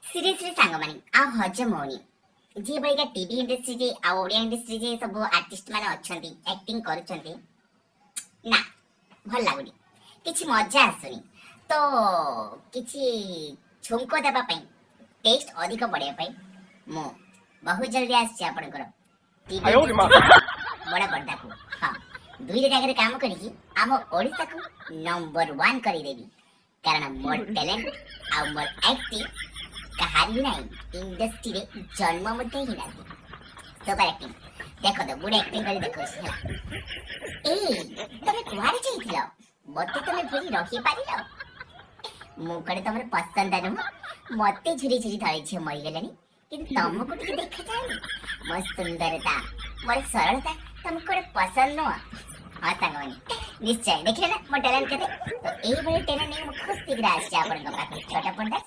Seriously ସାଙ୍ଗମାନେ, ଆଉ ହଜମ ହଉନି। ଯିଏ ଭଳିକା ଟିଭି ଇଣ୍ଡଷ୍ଟ୍ରିରେ ଆଉ ଓଡ଼ିଆ ଇଣ୍ଡଷ୍ଟ୍ରିରେ ସବୁ ଆର୍ଟିଷ୍ଟ ମାନେ ଅଛନ୍ତି, ଆକ୍ଟିଂ କରୁଛନ୍ତି ନା, ଭଲ ଲାଗୁନି, କିଛି ମଜା ଆସୁନି। ତ କିଛି ଛୁଙ୍କ ଦେବା ପାଇଁ, ଟେଷ୍ଟ ଅଧିକ ବଢ଼ିବା ପାଇଁ ମୁଁ ବହୁତ ଜଲ୍ଦି ଆସୁଛି ଆପଣଙ୍କର ଟିଭି ବଡ଼ ପର୍ଦ୍ଦାକୁ। ହଁ, ଦୁଇଟା ଜାଗାରେ କାମ କରିକି ଆମ ଓଡ଼ିଶାକୁ ନମ୍ବର ୱାନ୍ କରିଦେବି, କାରଣ ମୋର ଟ୍ୟାଲେଣ୍ଟ ଆଉ ମୋର ଆକ୍ଟିଂ କାହାର ବି ନାହିଁ। ଇଣ୍ଡଷ୍ଟ୍ରିରେ ଜନ୍ମ ମଧ୍ୟ ହେଇନାହାନ୍ତି। ସୁପର ଆକ୍ଟିଂ ଦେଖ ତ, ଗୁଡେ ଆକ୍ଟିଂ କରି ଦେଖଉଛି ହେଲା। ଏଇ, ତମେ କୁଆଡେ ଯାଇଥିଲ? ମତେ ତମେ ଭୁଲି ରହିପାରିଲ? ମୁଁ କୁଆଡେ ତମର ପସନ୍ଦ ନୁହଁ? ମତେ ଝୁରି ଝୁରି ଥରେ ଝିଅ ମରିଗଲେଣି, କିନ୍ତୁ ତମକୁ ଟିକେ ଦେଖାଯାଉନି। ମୋ ସୁନ୍ଦରତା, ମୋର ସରଳତା ତମକୁ କୁଆଡେ ପସନ୍ଦ ନୁହଁ? ହଁ ସାଙ୍ଗମାନେ, ନିଶ୍ଚୟ ଦେଖିଲେ ନା ମୋ ଟ୍ୟାଲେଣ୍ଟ କେତେ? ତ ଏଇଭଳି ଟ୍ୟାଲେଣ୍ଟ ନେଇ ମୁଁ ଖୁବ୍ ଶୀଘ୍ର ଆସିଛି ଆପଣଙ୍କ ପାଖକୁ ଛୋଟ ପର୍ଦ୍ଦା।